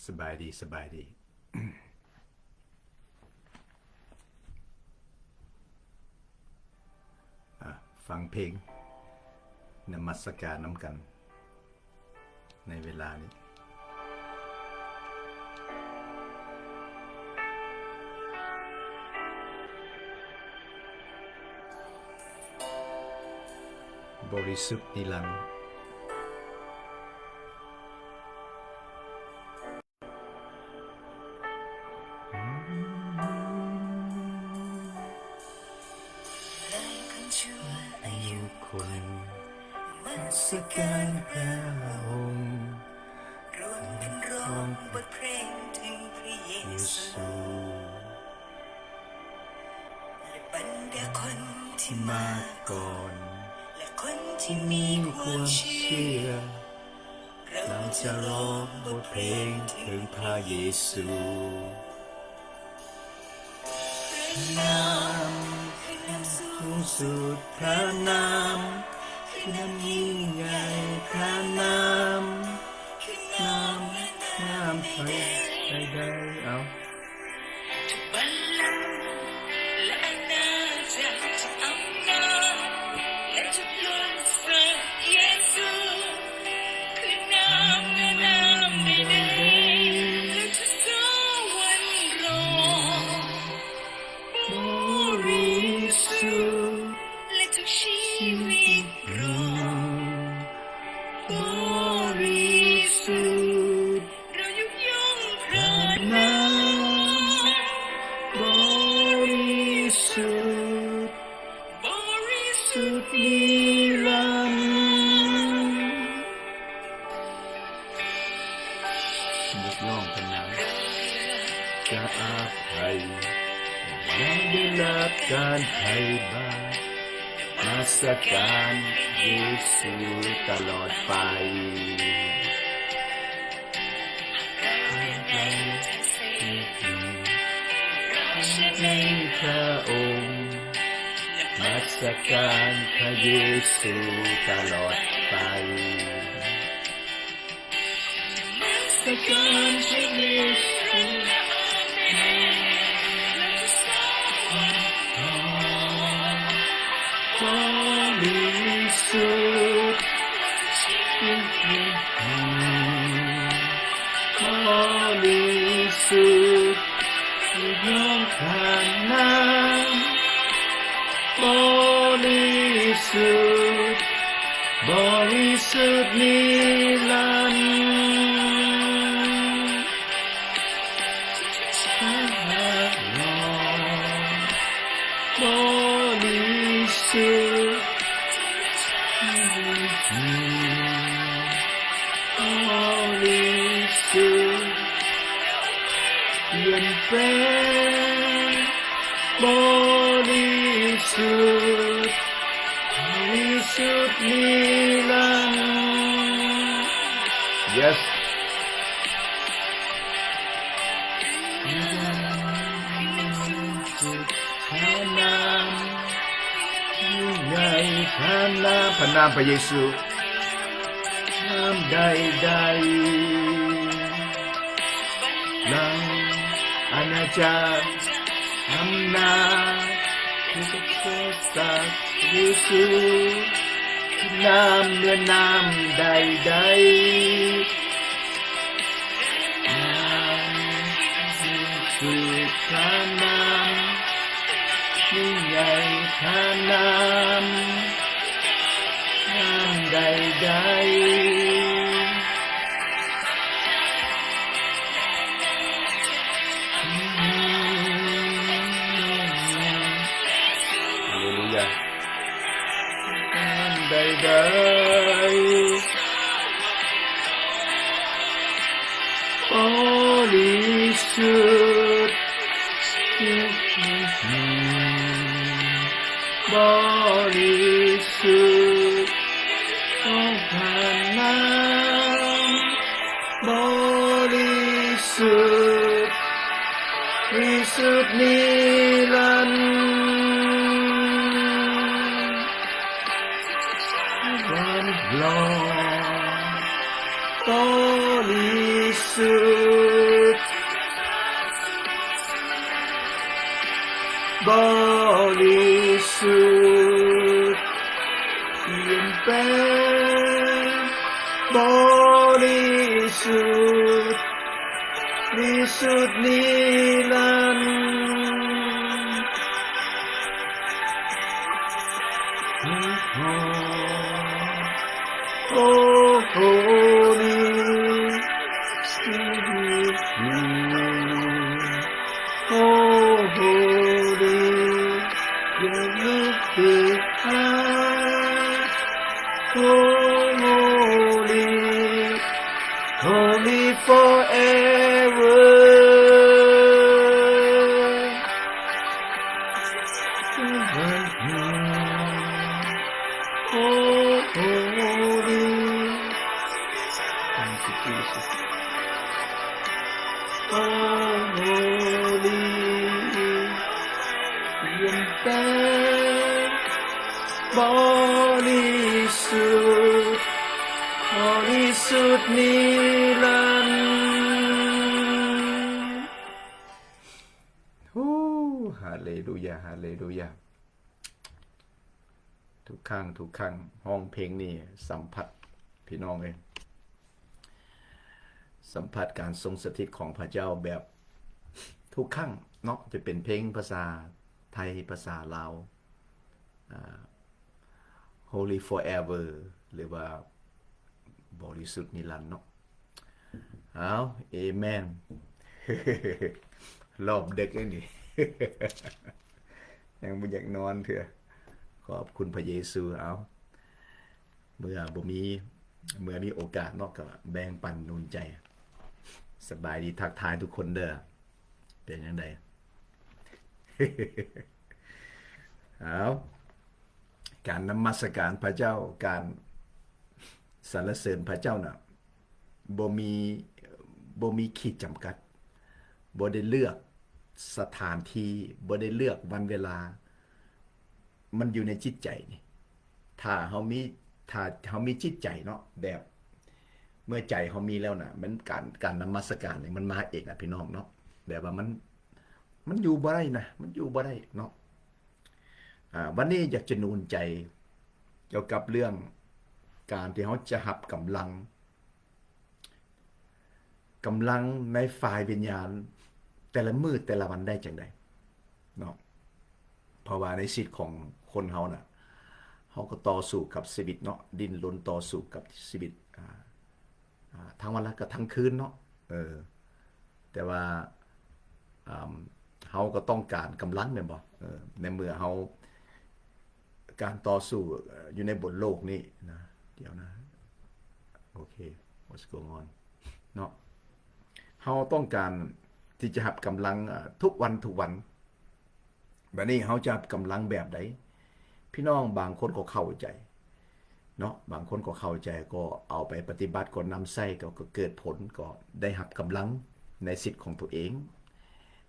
ສະບາຍດີ, ສະບາຍດີ. ອ່ະ, ຟັງເພງນະມັດສະການນຳກັນໃນເວລານີ້. ບໍລິສຸດນິລັນ. ນະມັດສະການພະອົງ, ລວມເປັນຮ້ອງບົດເພງເຖິງພະເຢຊູ. ແລະ ບັນດາຄົນທີ່ມາກ່ອນ ແລະ ຄົນທີ່ມີຄວາມເຊື່ອ, ເຮົາຈະຮ້ອງບົດເພງເຖິງພະເຢຊູ. ພະນາມຄືນາມສູງສຸດ, ພະນາມຄືນາມຍິ່ງໃຫຍ່, ພະນາມຄືນາມ, ນາມໃດໆ. ເອົາ. ທຸກບັນລັງ ແລະ ອານາຈັກ, ທຸກອຳນາດ ແລະ ທຸກຍົດສັກເຢຊູ, ຄືນາມເໜືອນາມໃດໆ, ແລະ ທຸກສະຫວັນໂລກບໍລິສຸດ, ແລະ ທຸກຊີວິດໂລກບໍລິສຸດ. ເຮົາຍົກຍ້ອງພະນາມບໍລິສຸດ, ບໍລິສຸດນິລັນ. ຍົກຍ້ອງພະນາມ ຈະອະໄພ ຍັງໄດ້ຮັບການໄຖ່ບາບ. ນະມັດສະການເຢຊູຕະຫຼອດໄປ. ໃນພະອົງ, ນະມັດສະການພະເຢຊູຕະຫຼອດໄປ. ສະການພະເຢຊູ ບໍລິສຸດ, ບໍລິສຸດ, ຍ້ອງພະນາມບໍລິສຸດ, ບໍລິສຸດນິລັນ. ບລິສຸດ, ບໍລິສຸດນິລັນ. Yes. ພະນາມໃຫຍ່, ພະນາມ, ພະນາມພະເຢຊູ. ນາມໃດໆ ລັງອານາຈັກອຳນາດ ຄືສັກເຢຊູ ນາມເໜືອນາມໃດໆ. ນາມເໜືອນາມ, ພະນາມໃຫຍ່, ພະນາມ, ນາມໃດໆ. ຮາເລລູຢາ. ນາມໃດໆ ບໍລິສຸດ, ບໍລິສຸດ, ພະນາມບໍລິສຸດ, ບໍລິສຸດນິລັນດ. ບອນລອງບໍລິ ສຸດ ບໍລິສຸດ ປ່ຽນແປງ ບໍລິສຸດ ລິສຸດນິລັນ ໂອ ໂອ ໂອ ໂອ ໂອ ໂອ ໂອ ໂອ ໂອ Spirit, you are holy, you're lifted high, oh, holy, holy forever. Oh, holy. Thank you, Jesus. Oh, holy. ປ່ຽນແປງ ບໍລິສຸດ ບໍລິສຸດນິລັນ. ໂອ້ ຮາເລລູຢາ ຮາເລລູຢາ. ທຸກຄັ້ງ ທຸກຄັ້ງຮ້ອງເພງນີ້ສຳຜັດ ພີ່ນ້ອງເອີຍ ສຳຜັດການຊົງສະຖິດຂອງພະເຈົ້າແບບທຸກຄັ້ງເນາະ ຈະເປັນເພງພາສາໄທ ພາສາລາວ ອາ Holy Forever ຫຼືວ່າ ບໍລິສຸດນິລັນເນາະ. ເອົາ ເອແມນ ລອບເດັກເດ້ນີ້ ຍັງບໍ່ຢາກນອນເທື່ອ ຂອບຄຸນພະເຢຊູ. ເອົາ ເມື່ອບໍ່ມີ ເມື່ອມີໂອກາດເນາະ ກໍແບ່ງປັນໜູນໃຈ. ສະບາຍດີ ທັກທາຍທຸກຄົນເດີ ເປັນຈັ່ງໃດ? ເອົາ ການນະມັດສະການພະເຈົ້າ ການສັນລະເສີນພະເຈົ້ານະ ບໍ່ມີ ບໍ່ມີຂີດຈຳກັດ ບໍ່ໄດ້ເລືອກສະຖານທີ່ ບໍ່ໄດ້ເລືອກວັນເວລາ ມັນຢູ່ໃນຈິດໃຈນີ້ ຖ້າເຮົາມີ ຖ້າເຮົາມີຈິດໃຈເນາະ ແບບເມື່ອໃຈເຮົາມີແລ້ວນະ ມັນ ການ ການນະມັດສະການນີ້ມັນມາເອງນະ ພີ່ນ້ອງເນາະ ແບບວ່າມັນ ມັນຢູ່ບໍ່ໄດ້ນະ ມັນຢູ່ບໍ່ໄດ້ເນາະ. ອາ ວັນນີ້ຢາກຈະໜູນໃຈກ່ຽວກັບເລື່ອງການທີ່ເຮົາຈະຮັບກຳລັງ ກຳລັງໃນຝ່າຍວິນຍານແຕ່ລະມື້ແຕ່ລະວັນໄດ້ຈັ່ງໃດເນາະ ເພາະວ່າໃນຊີວິດຂອງຄົນເຮົານະ ເຮົາກໍຕໍ່ສູ້ກັບຊີວິດເນາະ ດີ້ນລົນຕໍ່ສູ້ກັບຊີວິດ ອາ ອາ ທັງວັນ ແລະ ກໍທັງຄືນເນາະ ເອີ ແຕ່ວ່າ ອາ ເຮົາກໍຕ້ອງການກຳລັງແມ່ນບໍ່? ເອີ ໃນເມື່ອເຮົາ ການຕໍ່ສູ້ ເອີ ຢູ່ໃນບົນໂລກນີ້ນະ ດຽວນະ ໂອເຄ what's going on ເນາະ ເຮົາຕ້ອງການທີ່ຈະຮັບກຳລັງ ເອີ ທຸກວັນ ທຸກວັນ. ບາດນີ້ເຮົາຈະຮັບກຳລັງແບບໃດ? ພີ່ນ້ອງບາງຄົນກໍເຂົ້າໃຈເນາະ ບາງຄົນກໍເຂົ້າໃຈ ກໍເອົາໄປປະຕິບັດ ກໍນຳໃຊ້ ກໍ ກໍເກີດຜົນ ກໍໄດ້ຮັບກຳລັງໃນຊີວິດຂອງຕົວເອງ.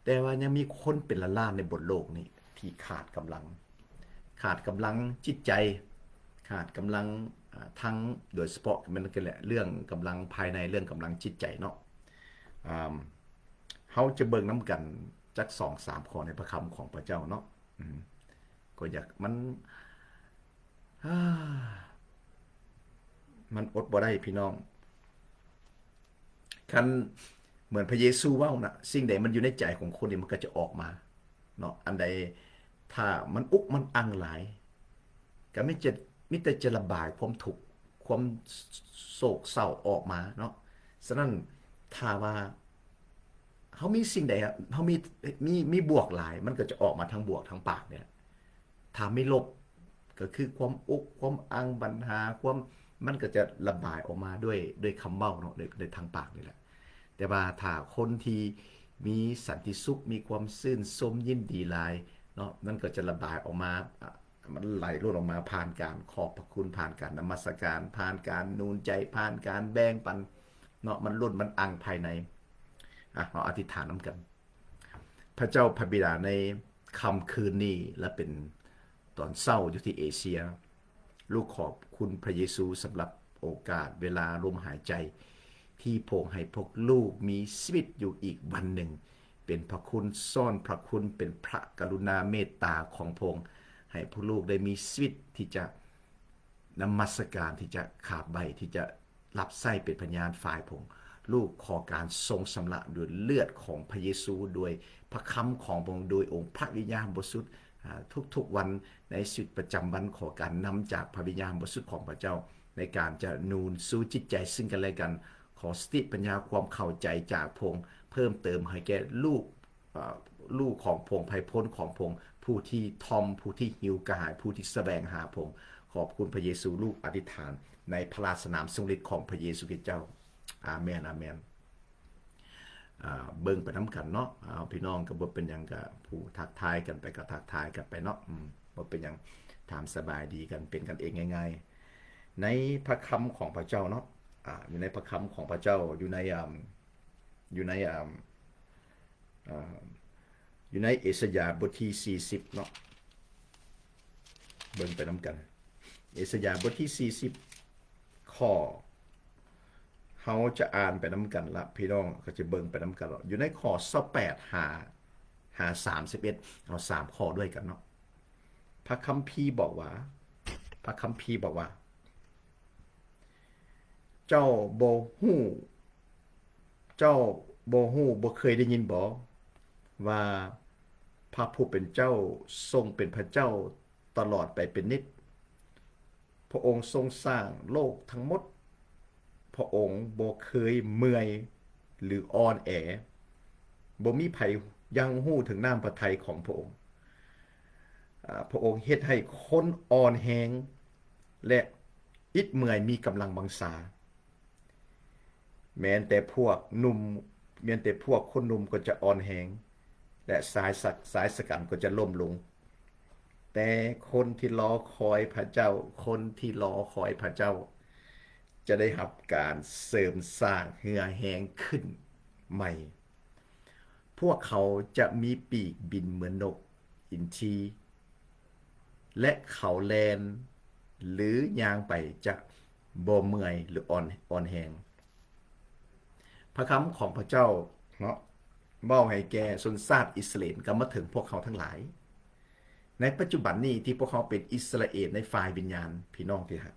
ແຕ່ວ່າຍັງມີຄົນເປັນລ້ານໆໃນບົນໂລກນີ້ທີ່ຂາດກຳລັງ ຂາດກຳລັງຈິດໃຈ ຂາດກຳລັງ ອາ ທັງ ໂດຍສະເພາະແມ່ນກໍແຫຼະ ເລື່ອງກຳລັງພາຍໃນ ເລື່ອງກຳລັງຈິດໃຈເນາະ. ອາ ເຮົາຈະເບິ່ງນຳກັນຈັກສອງສາມຂໍ້ໃນພະຄຳຂອງພະເຈົ້າເນາະ. ອືມ ກໍຢາກ ມັນ ມັນອົດບໍ່ໄດ້ພີ່ນ້ອງ. ຄັນເໝືອນພະເຢຊູເວົ້ານະ ສິ່ງໃດມັນຢູ່ໃນໃຈຂອງຄົນນີ້ ມັນກໍຈະອອກມາເນາະ. ອັນໃດຖ້າມັນອຸກມັນອັ່ງຫຼາຍ ກໍມີຈະ ມີແຕ່ຈະລະບາຍຄວາມທຸກ ຄວາມໂສກເສົ້າອອກມາເນາະ. ສະນັ້ນ ຖ້າວ່າເຮົາມີສິ່ງໃດ ເຮົາມີ ມີ ມີບວກຫຼາຍ ມັນກໍຈະອອກມາທາງບວກທາງປາກນີ້ແຫຼະ. ຖ້າມີລົບ ກໍຄືຄວາມອົກຄວາມອັ່ງ ບັນຫາ ຄວາມ ມັນກໍຈະລະບາຍອອກມາດ້ວຍ ດ້ວຍຄຳເວົ້າເນາະ ໂດຍ ໂດຍທາງປາກນີ້ແຫຼະ. ແຕ່ວ່າຖ້າຄົນທີ່ມີສັນຕິສຸກ ມີຄວາມຊື່ນຊົມຍິນດີຫຼາຍເນາະ ມັນກໍຈະລະບາຍອອກມາ ອາ ມັນໄຫຼລ້ນອອກມາຜ່ານການຂອບພະຄຸນ ຜ່ານການນະມັດສະການ ຜ່ານການໜູນໃຈ ຜ່ານການແບ່ງປັນເນາະ ມັນລົ້ນມັນອັ່ງພາຍໃນ. ອະ ເຮົາອະທິຖານນຳກັນ. ພະເຈົ້າພະບິດາ ໃນຄ່ຳຄືນນີ້ ແລະ ເປັນຕອນເຊົ້າຢູ່ທີ່ເອເຊຍ, ລູກຂອບຄຸນພະເຢຊູສຳລັບໂອກາດ ເວລາ, ລົມຫາຍໃຈ ທີ່ພະອົງໃຫ້ພວກລູກມີຊີວິດຢູ່ອີກວັນໜຶ່ງ. ເປັນພະຄຸນຊ້ອນພະຄຸນ, ເປັນພະກະລຸນາເມດຕາຂອງພະອົງ ໃຫ້ພວກລູກໄດ້ມີຊີວິດທີ່ຈະນະມັດສະການ, ທີ່ຈະຂາບໄຫວ້, ທີ່ຈະ ຮັບໃຊ້ເປັນພະຍານຝ່າຍພະອົງ. ລູກຂໍການຊົງຊຳລະດ້ວຍເລືອດຂອງພະເຢຊູ, ດ້ວຍພະຄຳຂອງພະອົງ, ໂດຍອົງພະວິນຍານບໍລິສຸດ, ອາ, ທຸກໆວັນໃນຊີວິດປະຈຳວັນ, ຂໍການນຳຈາກພະວິນຍານບໍລິສຸດຂອງພະເຈົ້າ ໃນການຈະໜູນຊູຈິດໃຈຊຶ່ງກັນແລະກັນ. ຂໍສະຕິປັນຍາຄວາມເຂົ້າໃຈຈາກພະອົງ ເພີ່ມເຕີມໃຫ້ແກ່ລູກ ເອີ ລູກຂອງພະອົງ, ໄພພົນຂອງພະອົງ, ຜູ້ທີ່ຖ່ອມ, ຜູ້ທີ່ຫິວກະຫາຍ, ຜູ້ທີ່ສະແຫວງຫາພະອົງ. ຂອບຄຸນພະເຢຊູ. ລູກອະທິຖານໃນພະລາຊະນາມຊົງລິດຂອງພະເຢຊູຄຣິສເຈົ້າ. ອາເມນ, ອາເມນ. ອາ, ເບິ່ງໄປນຳກັນເນາະ. ເອົາ, ພີ່ນ້ອງກໍບໍ່ເປັນຫຍັງ, ກໍຜູ້ທັກທາຍກັນໄປກໍທັກທາຍກັນໄປເນາະ. ອືມ, ບໍ່ເປັນຫຍັງ, ຖາມສະບາຍດີກັນ, ເປັນກັນເອງງ່າຍໆ. ໃນພະຄຳຂອງພະເຈົ້າເນາະ, ອາ, ຢູ່ໃນພະຄຳຂອງພະເຈົ້າ, ຢູ່ໃນ, ອາ, ຢູ່ໃນ, ອາ, ອາ, ຢູ່ໃນເອສາຍາບົດທີສີ່ສິບເນາະ, ເບິ່ງໄປນຳກັນ. ເອສາຍາບົດທີສີ່ສິບ ຂໍ້ ເຮົາຈະອ່ານໄປນຳກັນລະ, ພີ່ນ້ອງກໍຈະເບິ່ງໄປນຳກັນລະ, ຢູ່ໃນຂໍ້ຊາວແປດຫາ, ຫາສາມສິບເອັດ, ເອົາສາມຂໍ້ດ້ວຍກັນເນາະ. ພະຄຳພີບອກວ່າ, ພະຄຳພີບອກວ່າ, ເຈົ້າບໍ່ຮູ້, ເຈົ້າບໍ່ຮູ້, ບໍ່ເຄີຍໄດ້ຍິນບໍ ວ່າພະຜູ້ເປັນເຈົ້າຊົງເປັນພະເຈົ້າຕະຫຼອດໄປເປັນນິດ? ພະອົງຊົງສ້າງໂລກທັງໝົດ. ພະອົງບໍ່ເຄີຍເມື່ອຍ ຫຼື ອ່ອນແອ. ບໍ່ມີໃຜຍັງຮູ້ເຖິງນ້ຳພະໄທຂອງພະອົງ. ອາ, ພະອົງເຮັດໃຫ້ຄົນອ່ອນແຮງ ແລະ ອິດເມື່ອຍ, ມີກຳລັງວັງຊາ. ແມ່ນແຕ່ພວກໜຸ່ມ, ແມ່ນແຕ່ພວກຄົນໜຸ່ມກໍຈະອ່ອນແຮງ ແລະ ຊາຍຊະ, ຊາຍຊະກັນກໍຈະລົ້ມລົງ. ແຕ່ຄົນທີ່ລໍຄອຍພະເຈົ້າ, ຄົນທີ່ລໍຄອຍພະເຈົ້າ ຈະໄດ້ຮັບການເສີມສ້າງເຫື່ອແຮງຂຶ້ນໃໝ່. ພວກເຂົາຈະມີປີກບິນເໝືອນນົກອິນທີ ແລະ ເຂົາແລ່ນ ຫຼື ຍ່າງໄປຈະບໍ່ເມື່ອຍ ຫຼື ອ່ອນ, ອ່ອນແຮງ. ພະຄຳຂອງພະເຈົ້າເນາະ ເວົ້າໃຫ້ແກ່ຊົນຊາດອິດສະຣາເອນ ກໍມາເຖິງພວກເຮົາທັງຫຼາຍ. ໃນປັດຈຸບັນນີ້ທີ່ພວກເຮົາເປັນອິດສະຣາເອນໃນຝ່າຍວິນຍານ, ພີ່ນ້ອງທີ່ຮັກ,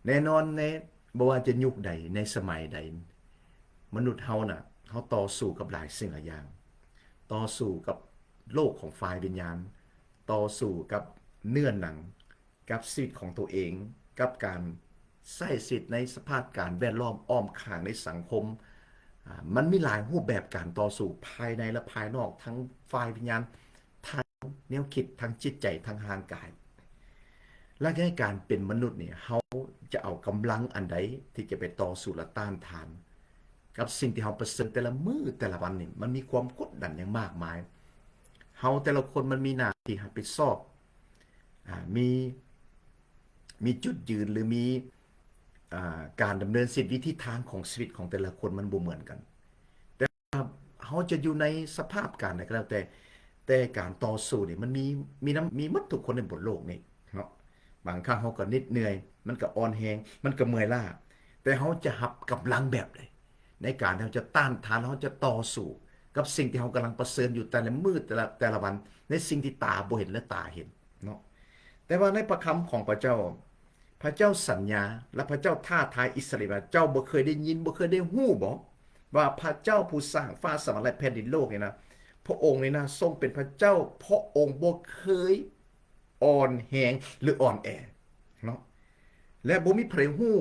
ແນ່ນອນໃນ, ບໍ່ວ່າຈະຍຸກໃດ, ໃນສະໄໝໃດ, ມະນຸດເຮົານະ, ເຮົາຕໍ່ສູ້ກັບຫຼາຍສິ່ງຫຼາຍຢ່າງ, ຕໍ່ສູ້ກັບໂລກຂອງຝ່າຍວິນຍານ, ຕໍ່ສູ້ກັບເນື້ອໜັງ, ກັບຊີວິດຂອງຕົວເອງ, ກັບການໃຊ້ຊີວິດໃນສະພາບການແວດລ້ອມອ້ອມຂ້າງໃນສັງຄົມ. ອາ, ມັນມີຫຼາຍຮູບແບບການຕໍ່ສູ້ພາຍໃນ ແລະ ພາຍນອກ, ທັງຝ່າຍວິນຍານ, ທາງແນວຄິດ, ທາງຈິດໃຈ, ທາງຮ່າງກາຍ. ແລະ ໃນການເປັນມະນຸດນີ້, ເຮົາຈະເອົາກຳລັງອັນໃດທີ່ຈະໄປຕໍ່ສູ້ ແລະ ຕ້ານທານ ກັບສິ່ງທີ່ເຮົາປະເຊີນແຕ່ລະມື້ແຕ່ລະວັນນີ້, ມັນມີຄວາມກົດດັນຢ່າງມາກມາຍ. ເຮົາແຕ່ລະຄົນມັນມີໜ້າທີ່ຮັບຜິດຊອບ, ອາ, ມີ, ມີຈຸດຢືນ ຫຼື ມີ, ອາ, ການດຳເນີນຊີວິດ, ວິທີທາງຂອງຊີວິດຂອງແຕ່ລະຄົນມັນບໍ່ເໝືອນກັນ. ແຕ່ວ່າເຮົາຈະຢູ່ໃນສະພາບການໃດກໍແລ້ວແຕ່, ແຕ່ການຕໍ່ສູ້ນີ້ມັນມີ, ມີນຳ, ມີໝົດທຸກຄົນໃນບົນໂລກນີ້ເນາະ. ບາງຄັ້ງເຮົາກໍໜິດເໜື່ອຍ, ມັນກໍອ່ອນແຮງ, ມັນກໍເມື່ອຍລ້າ, ແຕ່ເຮົາຈະຮັບກຳລັງແບບໃດ ໃນການທີ່ເຮົາຈະຕ້ານທານ, ເຮົາຈະຕໍ່ສູ້ກັບສິ່ງທີ່ເຮົາກຳລັງປະເຊີນຢູ່ແຕ່ລະມື້, ແຕ່ລະ, ແຕ່ລະວັນ, ໃນສິ່ງທີ່ຕາບໍ່ເຫັນ ແລະ ຕາເຫັນເນາະ. ແຕ່ວ່າໃນພະຄຳຂອງພະເຈົ້າ, ພະເຈົ້າສັນຍາ ແລະ ພະເຈົ້າທ້າທາຍອິດສະຣາເອນວ່າ, ເຈົ້າບໍ່ເຄີຍໄດ້ຍິນ, ບໍ່ເຄີຍໄດ້ຮູ້ບໍ ວ່າພະເຈົ້າຜູ້ສ້າງຟ້າສະຫວັນ ແລະ ແຜ່ນດິນໂລກນີ້ນະ, ພະອົງນີ້ນະ ຊົງເປັນພະເຈົ້າ, ພະອົງບໍ່ເຄີຍ ອ່ອນແຮງ ຫຼື ອ່ອນແອເນາະ, ແລະ ບໍ່ມີໃຜຮູ້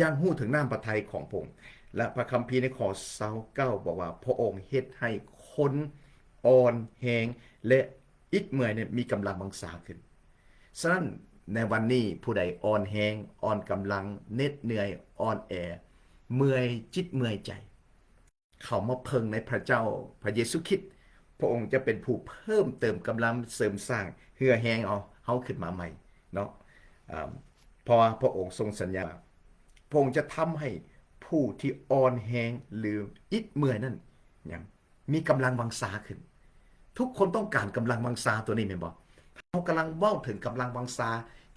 ຍັງຮູ້ເຖິງນ້ຳພະໄທຂອງພະອົງ. ແລະ ພະຄຳພີໃນຂໍ້ຊາວເກົ້າບອກວ່າ ພະອົງເຮັດໃຫ້ຄົນອ່ອນແຮງ ແລະ ອິດເມື່ອຍເນຍ ມີກຳລັງວັງຊາຂຶ້ນ. ສະນັ້ນ ໃນວັນນີ້ ຜູ້ໃດອ່ອນແຮງ, ອ່ອນກຳລັງ, ເໜັດເໜື່ອຍ, ອ່ອນແອ, ເມື່ອຍຈິດເມື່ອຍໃຈ, ເຂົ້າມາເພິ່ງໃນພະເຈົ້າ ພະເຢຊູຄຣິດ, ພະອົງຈະເປັນຜູ້ເພີ່ມເຕີມກຳລັງ, ເສີມສ້າງ, ເຫື່ອແຮງເອົາເຮົາຂຶ້ນມາໃໝ່ເນາະ. ອາ, ເພາະວ່າພະອົງຊົງສັນຍາ, ພະອົງຈະທຳໃຫ້ຜູ້ທີ່ອ່ອນແຮງ ຫຼື ອິດເມື່ອຍນັ້ນ ຫຍັງ? ມີກຳລັງວັງຊາຂຶ້ນ. ທຸກຄົນຕ້ອງການກຳລັງວັງຊາຕົວນີ້ແມ່ນບໍ່? ເຮົາກຳລັງເວົ້າເຖິງກຳລັງວັງຊາ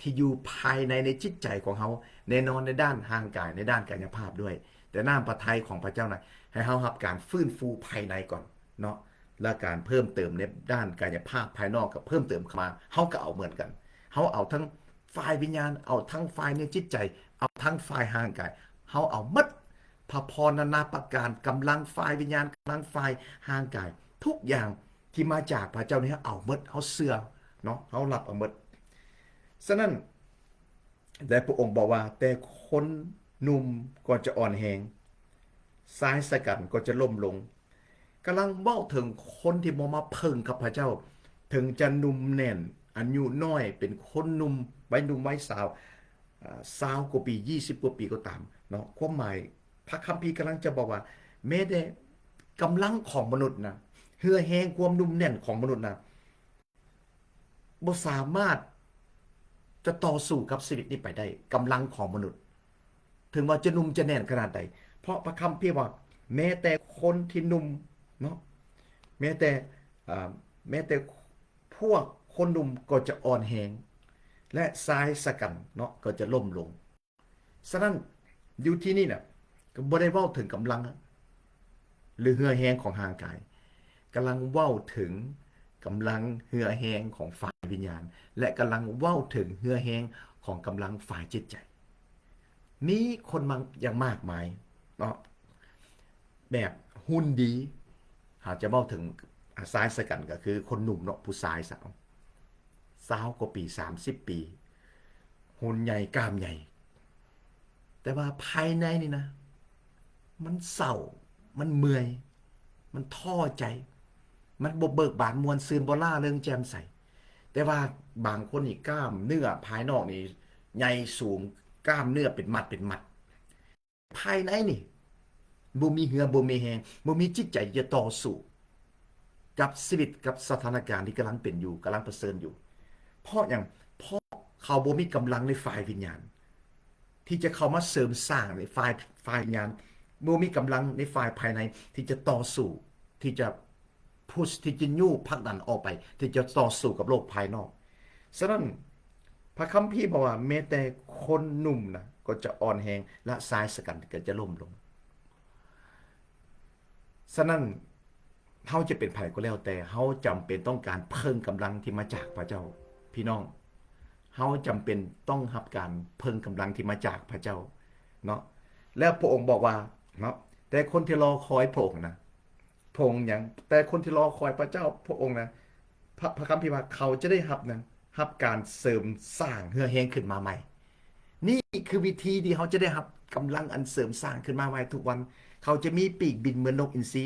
ທີ່ຢູ່ພາຍໃນ ໃນຈິດໃຈຂອງເຮົາ, ແນ່ນອນໃນດ້ານຮ່າງກາຍ, ໃນດ້ານກາຍະພາບດ້ວຍ, ແຕ່ນ້ຳພະໄທຂອງພະເຈົ້ານະ ໃຫ້ເຮົາຮັບການຟື້ນຟູພາຍໃນກ່ອນເນາະ, ແລະ ການເພີ່ມເຕີມໃນດ້ານກາຍະພາບພາຍນອກກໍເພີ່ມເຕີມເຂົ້າມາ, ເຮົາກໍເອົາເໝືອນກັນ. ເຮົາເອົາທັງຝ່າຍວິນຍານ, ເອົາທັງຝ່າຍໃນຈິດໃຈ, ເອົາທັງຝ່າຍຮ່າງກາຍ, ເຮົາເອົາໝົດ, ພະພອນນານາປະການ, ກຳລັງຝ່າຍວິນຍານ, ກຳລັງຝ່າຍຮ່າງກາຍ, ທຸກຢ່າງທີ່ມາຈາກພະເຈົ້ານີ້ ເຮົາເອົາໝົດ, ເຮົາເຊື່ອເນາະ, ເຮົາຮັບເອົາໝົດ. ສະນັ້ນ ແລະ ພະອົງບອກວ່າ, ແຕ່ຄົນໜຸ່ມກໍຈະອ່ອນແຮງ, ຊາຍຊະກັນກໍຈະລົ້ມລົງ. ກຳລັງເວົ້າເຖິງຄົນທີ່ບໍ່ມາເພິ່ງກັບພະເຈົ້າ, ເຖິງຈະໜຸ່ມແໜ້ນ, ອາຍຸນ້ອຍ, ເປັນຄົນໜຸ່ມ, ໄວໜຸ່ມໄວສາວ, ອາ, ຊາວກວ່າປີ, ຊາວກວ່າປີກໍຕາມເນາະ. ຄວາມໝາຍພະຄຳພີກຳລັງຈະບອກວ່າ, ແມ້ແຕ່ກຳລັງຂອງມະນຸດນະ, ເຫື່ອແຮງຄວາມໜຸ່ມແໜ້ນຂອງມະນຸດນະ, ບໍ່ສາມາດຈະຕໍ່ສູ້ກັບຊີວິດນີ້ໄປໄດ້, ກຳລັງຂອງມະນຸດ, ເຖິງວ່າຈະໜຸ່ມຈະແໜ້ນຂະໜາດໃດ. ເພາະພະຄຳພີວ່າ, ແມ້ແຕ່ຄົນທີ່ໜຸ່ມເນາະ, ແມ້ແຕ່, ອາ, ແມ້ແຕ່ພວກຄົນໜຸ່ມກໍຈະອ່ອນແຮງ, ແລະ ຊາຍຊະກັນເນາະ ກໍຈະລົ້ມລົງ. ສະນັ້ນ ຢູ່ທີ່ນີ້ນະ ກໍບໍ່ໄດ້ເວົ້າເຖິງກຳລັງ ຫຼື ເຫື່ອແຮງຂອງຮ່າງກາຍ, ກຳລັງເວົ້າເຖິງກຳລັງເຫື່ອແຮງຂອງຝ່າຍວິນຍານ ແລະ ກຳລັງເວົ້າເຖິງເຫື່ອແຮງຂອງກຳລັງຝ່າຍຈິດໃຈ. ມີຄົນມາ ຢ່າງມາກມາຍເນາະ ແບບຫຸ່ນດີ, ເຮົາຈະເວົ້າເຖິງ ອາ, ຊາຍຊະກັນ ກໍຄືຄົນໜຸ່ມເນາະ, ຜູ້ຊາຍສາວ ຊາວກວ່າປີ, ສາມສິບປີ, ຫຸ່ນໃຫຍ່, ກ້າມໃຫຍ່, ແຕ່ວ່າພາຍໃນນີ້ນະ ມັນເສົ້າ, ມັນເມື່ອຍ, ມັນທໍ້ໃຈ, ມັນບໍ່ເບີກບານມ່ວນຊື່ນ, ບໍ່ລ່າເຣິງແຈ່ມໃສ. ແຕ່ວ່າບາງຄົນນີ້ ກ້າມເນື້ອພາຍນອກນີ້ໃຫຍ່ສູງ, ກ້າມເນື້ອເປັນມັດເປັນມັດ. ພາຍໃນນີ້ ບໍ່ມີເຫື່ອ, ບໍ່ມີແຮງ, ບໍ່ມີຈິດໃຈທີ່ຈະຕໍ່ສູ້ກັບຊີວິດ, ກັບສະຖານະການທີ່ກຳລັງເປັນຢູ່, ກຳລັງປະເຊີນຢູ່. ເພາະຫຍັງ? ເພາະເຂົາບໍ່ມີກຳລັງໃນຝ່າຍວິນຍານ ທີ່ຈະເຂົ້າມາເສີມສ້າງໃນຝ່າຍ, ຝ່າຍວິນຍານ, ບໍ່ມີກຳລັງໃນຝ່າຍພາຍໃນທີ່ຈະຕໍ່ສູ້, ທີ່ຈະ push ທີ່ຈະຍູ້ຜັກດັນອອກໄປ, ທີ່ຈະຕໍ່ສູ້ກັບໂລກພາຍນອກ. ສະນັ້ນ ພະຄຳພີບອກວ່າ ແມ້ແຕ່ຄົນໜຸ່ມນະ ກໍຈະອ່ອນແຮງ ແລະ ຊາຍຊະກັນກໍຈະລົ້ມລົງ. ສະນັ້ນ ເຮົາຈະເປັນໃຜກໍແລ້ວແຕ່, ເຮົາຈຳເປັນຕ້ອງການເພິ່ງກຳລັງທີ່ມາຈາກພະເຈົ້າ. ພີ່ນ້ອງ, ເຮົາຈຳເປັນຕ້ອງຮັບການເພິ່ງກຳລັງທີ່ມາຈາກພະເຈົ້າເນາະ. ແລ້ວພະອົງບອກວ່າເນາະ, ແຕ່ຄົນທີ່ລໍຄອຍພະອົງນະ, ພະອົງຫຍັງ? ແຕ່ຄົນທີ່ລໍຄອຍພະເຈົ້າ, ພະອົງນະ, ພະ, ພະຄຳພີວ່າເຂົາຈະໄດ້ຮັບຫຍັງ? ຮັບການເສີມສ້າງເຫື່ອແຮງຂຶ້ນມາໃໝ່. ນີ້ຄືວິທີທີ່ເຮົາຈະໄດ້ຮັບກຳລັງອັນເສີມສ້າງຂຶ້ນມາໃໝ່ທຸກວັນ. ເຂົາຈະມີປີກບິນເໝືອນນົກອິນຊີ.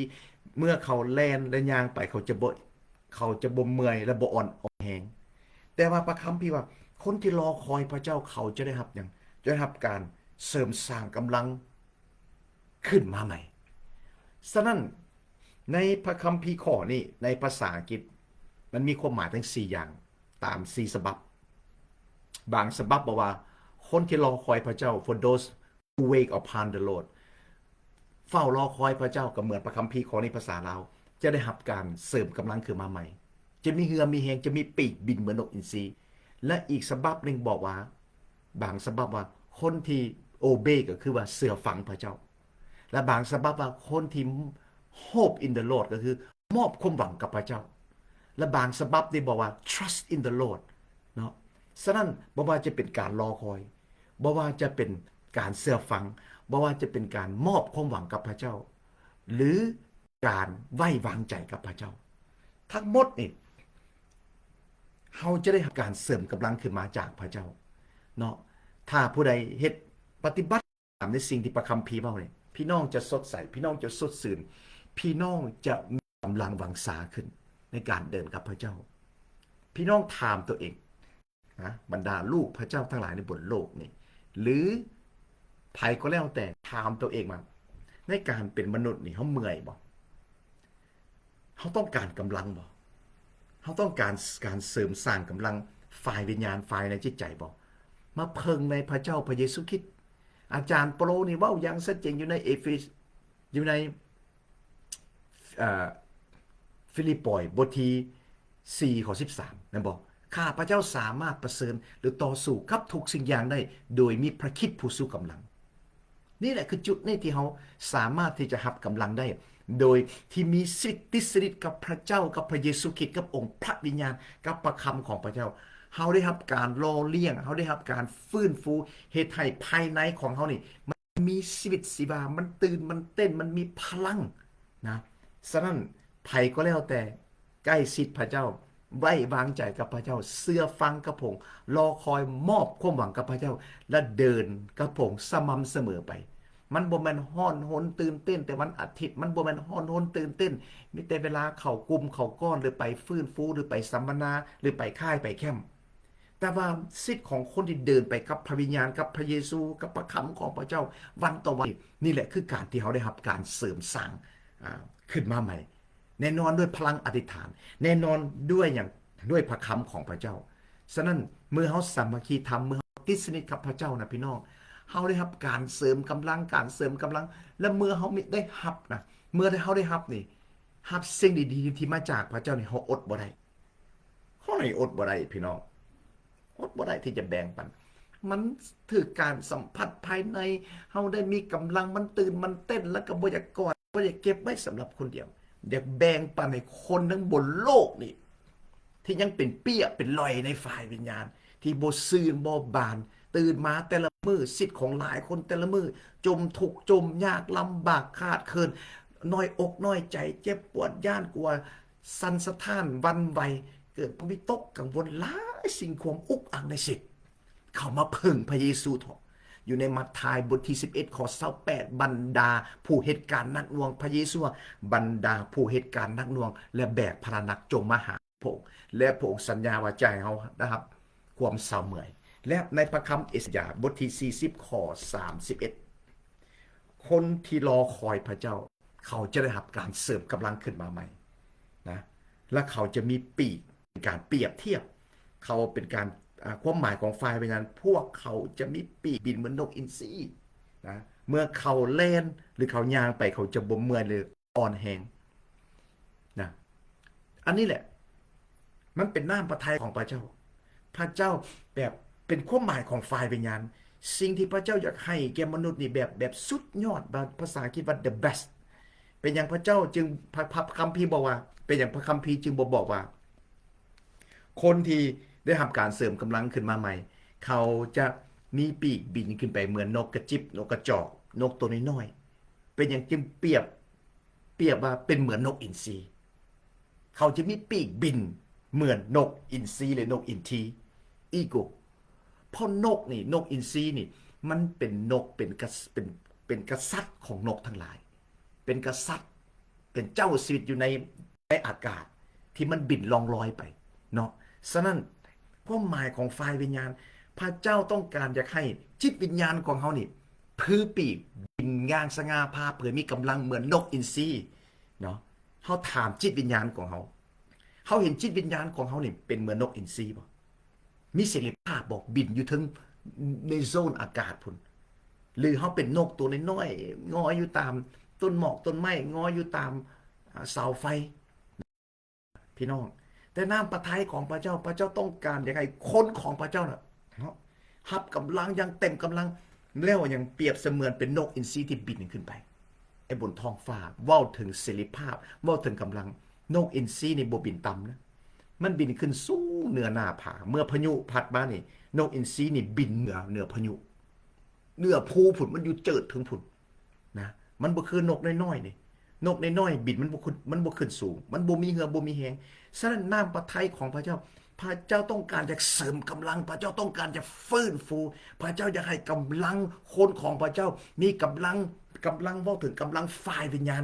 ເມື່ອເຂົາແລ່ນ ແລະ ຍ່າງໄປ, ເຂົາຈະບໍ່, ເຂົາຈະບໍ່ເມື່ອຍ ແລະ ບໍ່ອ່ອນ, ອ່ອນແຮງ. ແຕ່ວ່າພະຄຳພີວ່າ ຄົນທີ່ລໍຄອຍພະເຈົ້າ ເຂົາຈະໄດ້ຮັບຫຍັງ? ຈະໄດ້ຮັບການເສີມສ້າງກຳລັງ ຂຶ້ນມາໃໝ່. ສະນັ້ນ ໃນພະຄຳພີຂໍ້ນີ້ ໃນພາສາອັງກິດ ມັນມີຄວາມໝາຍທັງສີ່ຢ່າງ ຕາມສີ່ສະບັບ. ບາງສະບັບບອກວ່າ ຄົນທີ່ລໍຄອຍພະເຈົ້າ, for those who wait upon the Lord, ເຝົ້າລໍຄອຍພະເຈົ້າ, ກໍເໝືອນພະຄຳພີຂໍ້ນີ້ພາສາລາວ, ຈະໄດ້ຮັບການເສີມກຳລັງຂຶ້ນມາໃໝ່. ຈະມີເຫື່ອມີແຮງ, ຈະມີປີກບິນເໝືອນນົກອິນຊີ. ແລະ ອີກສະບັບໜຶ່ງບອກວ່າ, ບາງສະບັບວ່າ ຄົນທີ່ obey ກໍຄືວ່າເຊື່ອຟັງພະເຈົ້າ. ແລະ ບາງສະບັບວ່າ ຄົນທີ່ hope in the Lord ກໍຄືມອບຄວາມຫວັງກັບພະເຈົ້າ. ແລະ ບາງສະບັບນີ້ບອກວ່າ trust in the Lord ເນາະ. ສະນັ້ນ ບໍ່ວ່າຈະເປັນການລໍຄອຍ, ບໍ່ວ່າຈະເປັນການເຊື່ອຟັງ, ບໍ່ວ່າຈະເປັນການມອບຄວາມຫວັງກັບພະເຈົ້າ ຫຼື ການໄວ້ວາງໃຈກັບພະເຈົ້າ, ທັງໝົດນີ້ ເຮົາຈະໄດ້ຮັບການເສີມກຳລັງຂຶ້ນມາຈາກພະເຈົ້າເນາະ. ຖ້າຜູ້ໃດເຮັດ ປະຕິບັດຕາມໃນສິ່ງທີ່ພະຄຳພີເວົ້ານີ້, ພີ່ນ້ອງຈະສົດໃສ, ພີ່ນ້ອງຈະສົດຊື່ນ, ພີ່ນ້ອງຈະມີກຳລັງວັງຊາຂຶ້ນໃນການເດີນກັບພະເຈົ້າ. ພີ່ນ້ອງຖາມຕົວເອງ, ນະ, ບັນດາລູກພະເຈົ້າທັງຫຼາຍໃນບົນໂລກນີ້ ຫຼື ໃຜກໍແລ້ວແຕ່, ຖາມຕົວເອງວ່າ ໃນການເປັນມະນຸດນີ້ ເຮົາເມື່ອຍບໍ່? ເຮົາຕ້ອງການກຳລັງບໍ່? ເຮົາຕ້ອງການ ການເສີມສ້າງກຳລັງຝ່າຍວິນຍານ, ຝ່າຍໃນຈິດໃຈບໍ່? ມາເພິ່ງໃນພະເຈົ້າພະເຢຊູຄຣິດ. ອາຈານເປາໂລນີ້ເວົ້າຢ່າງຊັດເຈນຢູ່ໃນເອເຟ ຢູ່ໃນ ເອີ ຟີລິບປອຍ ບົດທີສີ່ ຂໍ້ສິບສາມ ແມ່ນບໍ່? ຂ້າພະເຈົ້າສາມາດປະເຊີນ ຫຼື ຕໍ່ສູ້ກັບທຸກສິ່ງຢ່າງໄດ້ ໂດຍມີພະຄຣິດຜູ້ຊູກຳລັງ. ນີ້ແຫຼະຄືຈຸດນີ້ທີ່ເຮົາສາມາດທີ່ຈະຮັບກຳລັງໄດ້ ໂດຍທີ່ມີສິດຕິດສະໜິດກັບພະເຈົ້າ, ກັບພະເຢຊູຄຣິດ, ກັບອົງພະວິນຍານ, ກັບພະຄຳຂອງພະເຈົ້າ. ເຮົາໄດ້ຮັບການຫຼໍ່ລ້ຽງ, ເຮົາໄດ້ຮັບການຟື້ນຟູ, ເຮັດໃຫ້ພາຍໃນຂອງເຮົານີ້ ມັນມີຊີວິດຊີວາ, ມັນຕື່ນ, ມັນເຕັ້ນ, ມັນມີພະລັງນະ. ສະນັ້ນ ໃຜກໍແລ້ວແຕ່ ໃກ້ຊິດພະເຈົ້າ, ໄວ້ວາງໃຈກັບພະເຈົ້າ, ເຊື່ອຟັງກັບພະອົງ, ລໍຄອຍ, ມອບຄວາມຫວັງກັບພະເຈົ້າ ແລະ ເດີນກັບພະອົງສະໝ່ຳສະເໝີໄປ. ມັນບໍ່ແມ່ນຮ້ອນຮົນຕື່ນເຕັ້ນແຕ່ວັນອາທິດ, ມັນບໍ່ແມ່ນຮ້ອນຮົນຕື່ນເຕັ້ນ ມີແຕ່ເວລາເຂົ້າກຸ່ມເຂົ້າກ້ອນ ຫຼື ໄປຟື້ນຟູ ຫຼື ໄປສຳມະນາ ຫຼື ໄປຄ້າຍໄປແຄ້ມ. ແຕ່ວ່າສິດຂອງຄົນທີ່ເດີນໄປກັບພະວິນຍານ, ກັບພະເຢຊູ, ກັບພະຄຳຂອງພະເຈົ້າ ວັນຕໍ່ວັນ, ນີ້ແຫຼະຄືການທີ່ເຮົາໄດ້ຮັບການເສີມສ້າງ, ອາ, ຂຶ້ນມາໃໝ່. ແນ່ນອນດ້ວຍພະລັງອະທິຖານ, ແນ່ນອນດ້ວຍຫຍັງ? ດ້ວຍພະຄຳຂອງພະເຈົ້າ. ສະນັ້ນ ເມື່ອເຮົາສາມັກຄີທຳ, ເມື່ອເຮົາຕິດສະໜິດກັບພະເຈົ້ານະ ພີ່ນ້ອງ, ເຮົາໄດ້ຮັບການເສີມກຳລັງ, ການເສີມກຳລັງ, ແລະ ເມື່ອເຮົາມີ, ໄດ້ຮັບນະ, ເມື່ອເຮົາໄດ້ຮັບນີ້, ຮັບສິ່ງດີໆທີ່ມາຈາກພະເຈົ້ານີ້, ເຮົາອົດບໍ່ໄດ້. ເຮົານີ້ອົດບໍ່ໄດ້ ພີ່ນ້ອງ, ອົດບໍ່ໄດ້ທີ່ຈະແບ່ງປັນ. ມັນຖືກການສຳຜັດພາຍໃນ, ເຮົາໄດ້ມີກຳລັງ, ມັນຕື່ນ, ມັນເຕັ້ນ, ແລ້ວກໍບໍ່ຢາກກອດ, ບໍ່ຢາກເກັບໄວ້ສຳລັບຄົນດຽວ, ຢາກແບ່ງປັນໃຫ້ຄົນທັງບົນໂລກນີ້ ທີ່ຍັງເປັນເປ້ຍເປັນຫຼອຍໃນຝ່າຍວິນຍານ, ທີ່ບໍ່ຊື່ນບໍ່ບານ, ຕື່ນມາແຕ່ລະມື້, ສິດຂອງຫຼາຍຄົນແຕ່ລະມື້, ຈົມທຸກຈົມຍາກ, ລຳບາກຂາດເຂີນ, ນ້ອຍອົກນ້ອຍໃຈ, ເຈັບປວດ, ຢ້ານກົວ, ສັ່ນສະທ້ານ, ຫວັ່ນໄຫວ, ເກີດວິຕົກກັງວົນ, ຫຼາຍສິ່ງຄວາມອຸກອັ່ງໃນສິດ. ເຂົ້າມາເພິ່ງພະເຢຊູເຖາະ. ຢູ່ໃນມັດທາຍບົດທີສິບເອັດ ຂໍ້ຊາວແປດ, ບັນດາຜູ້ເຮັດການໜັກໜ່ວງ, ພະເຢຊູວ່າ, ບັນດາຜູ້ເຮັດການໜັກໜ່ວງ ແລະ ແບກພາລະໜັກ, ຈົ່ງມາຫາພະອົງ, ແລະ ພະອົງສັນຍາວ່າຈະໃຫ້ເຮົາໄດ້ຮັບຄວາມເຊົາເມື່ອຍ. ແລະ ໃນພະຄຳເອສາຍາ ບົດທີສີ່ສິບ ຂໍ້ສາມສິບເອັດ, ຄົນທີ່ລໍຄອຍພະເຈົ້າ ເຂົາຈະໄດ້ຮັບການເສີມກຳລັງຂຶ້ນມາໃໝ່ນະ, ແລະ ເຂົາຈະມີປີກ, ເປັນການປຽບທຽບ, ເຂົາເປັນການ, ອາ, ຄວາມໝາຍຂອງຝ່າຍວິນຍານ, ພວກເຂົາຈະມີປີກບິນເໝືອນນົກອິນຊີນະ, ເມື່ອເຂົາແລ່ນ ຫຼື ເຂົາຍ່າງໄປ, ເຂົາຈະບໍ່ເມື່ອຍ ຫຼື ອ່ອນແຮງນະ. ອັນນີ້ແຫຼະ ມັນເປັນນ້ຳພະໄທຂອງພະເຈົ້າ. ພະເຈົ້າແບບເປັນຄວາມໝາຍຂອງຝ່າຍວິນຍານ. ສິ່ງທີ່ພະເຈົ້າຢາກໃຫ້ແກ່ມະນຸດນີ້ແບບ, ແບບສຸດຍອດ, ວ່າພາສາອັງກິດວ່າ the best. ເປັນຫຍັງພະເຈົ້າຈຶ່ງ, ພະ, ພະຄຳພີບອກວ່າ, ເປັນຫຍັງພະຄຳພີຈຶ່ງບໍ່ບອກວ່າ ຄົນທີ່ໄດ້ຮັບການເສີມກຳລັງຂຶ້ນມາໃໝ່, ເຂົາຈະມີປີກບິນຂຶ້ນໄປເໝືອນນົກກະຈິບ, ນົກກະຈອກ, ນົກໂຕນ້ອຍໆ. ເປັນຫຍັງຈຶ່ງປຽບ, ປຽບວ່າເປັນເໝືອນນົກອິນຊີ? ເຂົາຈະມີປີກບິນເໝືອນນົກອິນຊີ ຫຼື ນົກອິນທີ, eagle. ເພາະນົກນີ້, ນົກອິນຊີນີ້, ມັນເປັນນົກ, ເປັນກະ, ເປັນ, ເປັນກະສັດຂອງນົກທັງຫຼາຍ, ເປັນກະສັດ, ເປັນເຈົ້າຊີວິດຢູ່ໃນ, ໃນອາກາດ ທີ່ມັນບິນລ່ອງລອຍໄປເນາະ. ສະນັ້ນ ຄວາມໝາຍຂອງຝ່າຍວິນຍານ, ພະເຈົ້າຕ້ອງການຢາກໃຫ້ຈິດວິນຍານຂອງເຮົານີ້ ຜືປີກບິນຢ່າງສະຫງ່າຜ່າເຜີຍ, ມີກຳລັງເໝືອນນົກອິນຊີເນາະ. ເຮົາຖາມຈິດວິນຍານຂອງເຮົາ, ເຮົາເຫັນຈິດວິນຍານຂອງເຮົານີ້ເປັນເໝືອນນົກອິນຊີບໍ່? ມີເສລີພາບບໍ່? ບິນຢູ່ເທິງໃນໂຊນອາກາດພຸ້ນ ຫຼື ເຮົາເປັນນົກຕົວນ້ອຍໆ ງອຍຢູ່ຕາມຕົ້ນໝອກຕົ້ນໄມ້, ງອຍຢູ່ຕາມ, ອາ, ເສົາໄຟ? ພີ່ນ້ອງ, ແຕ່ນ້ຳພະໄທຂອງພະເຈົ້າ, ພະເຈົ້າຕ້ອງການຢາກໃຫ້ຄົນຂອງພະເຈົ້ານະເນາະ ຮັບກຳລັງຢ່າງເຕັມກຳລັງ, ແລ້ວຍັງປຽບສະເໝືອນເປັນນົກອິນຊີທີ່ບິນຂຶ້ນໄປ ໄປບົນທ້ອງຟ້າ. ເວົ້າເຖິງເສລີພາບ, ເວົ້າເຖິງກຳລັງ, ນົກອິນຊີນີ້ບໍ່ບິນຕ່ຳນະ, ມັນບິນຂຶ້ນສູງເໜືອໜ້າຜາ. ເມື່ອພາຍຸພັດມານີ້, ນົກອິນຊີນີ້ບິນເໜືອ, ເໜືອພາຍຸ, ເໜືອພູພຸ້ນ, ມັນຢູ່ເຈີດເທິງພຸ້ນ. ນະ, ມັນບໍ່ຄືນົກນ້ອຍໆນີ້. ນົກນ້ອຍໆບິນ ມັນບໍ່ຂຶ້ນ, ມັນບໍ່ຂຶ້ນສູງ, ມັນບໍ່ມີເຫື່ອ, ບໍ່ມີແຮງ. ສະນັ້ນ ນ້ຳພະໄທຂອງພະເຈົ້າ, ພະເຈົ້າຕ້ອງການຈະເສີມກຳລັງ, ພະເຈົ້າຕ້ອງການຈະຟື້ນຟູ, ພະເຈົ້າຢາກໃຫ້ກຳລັງຄົນຂອງພະເຈົ້າມີກຳລັງ, ກຳລັງ, ເວົ້າເຖິງກຳລັງຝ່າຍວິນຍານ.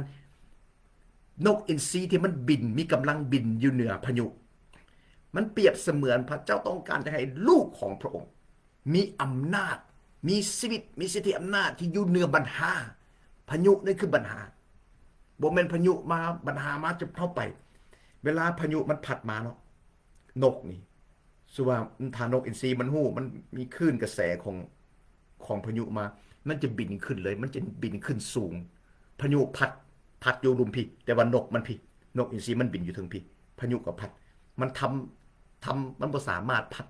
ນົກອິນຊີທີ່ມັນບິນ, ມີກຳລັງບິນຢູ່ເໜືອພາຍຸ, ມັນປຽບສະເໝືອນພະເຈົ້າຕ້ອງການຈະໃຫ້ລູກຂອງພະອົງ ມີອຳນາດ, ມີຊີວິດ, ມີສິດທິອຳນາດທີ່ຢູ່ເໜືອບັນຫາ. ພາຍຸນັ້ນຄືບັນຫາ. ບໍ່ແມ່ນພາຍຸມາ, ບັນຫາມາຈະເຮົາໄປ. ເວລາພາຍຸມັນພັດມາເນາະ, ນົກນີ້, ສົມມຸດວ່າ ຖ້ານົກອິນຊີມັນຮູ້, ມັນມີຄື້ນກະແສຂອງ, ຂອງພາຍຸມາ, ມັນຈະບິນຂຶ້ນເລີຍ, ມັນຈະບິນຂຶ້ນສູງ. ພາຍຸພັດ, ພັດຢູ່ລຸ່ມພີ້, ແຕ່ວ່ານົກມັນພີ້, ນົກອິນຊີມັນບິນຢູ່ເທິງພີ້, ພາຍຸກໍພັດ. ມັນທຳ ທຳ ມັນບໍ່ສາມາດພັດ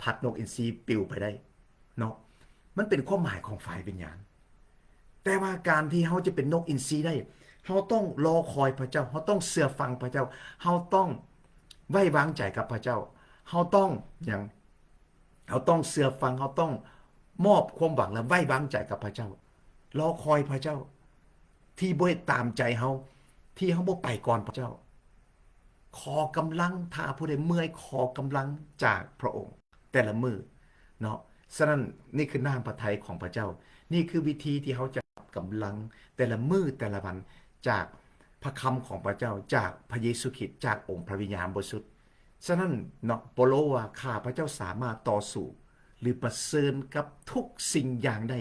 ພັດນົກອິນຊີປິວໄປໄດ້ເນາະ. ມັນເປັນຄວາມໝາຍຂອງຝ່າຍວິນຍານ. ແຕ່ວ່າການທີ່ເຮົາຈະເປັນນົກອິນຊີໄດ້ ເຮົາຕ້ອງລໍຄອຍພະເຈົ້າ, ເຮົາຕ້ອງເຊື່ອຟັງພະເຈົ້າ, ເຮົາຕ້ອງໄວ້ວາງໃຈກັບພະເຈົ້າ, ເຮົາຕ້ອງຫຍັງ? ເຮົາຕ້ອງເຊື່ອຟັງ, ເຮົາຕ້ອງມອບຄວາມຫວັງ ແລະ ໄວ້ວາງໃຈກັບພະເຈົ້າ, ລໍຄອຍພະເຈົ້າ ທີ່ບໍ່ເຮັດຕາມໃຈເຮົາ, ທີ່ເຮົາບໍ່ໄປກ່ອນພະເຈົ້າ. ຂໍກຳລັງ, ຖ້າຜູ້ໃດເມື່ອຍ, ຂໍກຳລັງຈາກພະອົງແຕ່ລະມື້ເນາະ. ສະນັ້ນ, ນີ້ຄືນ້ຳພະໄທຂອງພະເຈົ້າ. ນີ້ຄືວິທີທີ່ເຮົາຈະຮັບກຳລັງແຕ່ລະມື້ແຕ່ລະວັນ ຈາກພະຄຳຂອງພະເຈົ້າ, ຈາກພະເຢຊູຄຣິດ, ຈາກອົງພະວິນຍານບໍລິສຸດ. ສະນັ້ນເນາະ, ເປົາໂລວ່າ ຂ້າພະເຈົ້າສາມາດຕໍ່ສູ້ ຫຼື ປະເຊີນກັບທຸກສິ່ງຢ່າງໃດ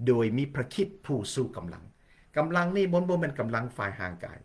ໂດຍມີພະຄຣິດຜູ້ຊູກຳລັງ. ກຳລັງນີ້ມັນບໍ່ແມ່ນກຳລັງຝ່າຍຮ່າງກາຍ,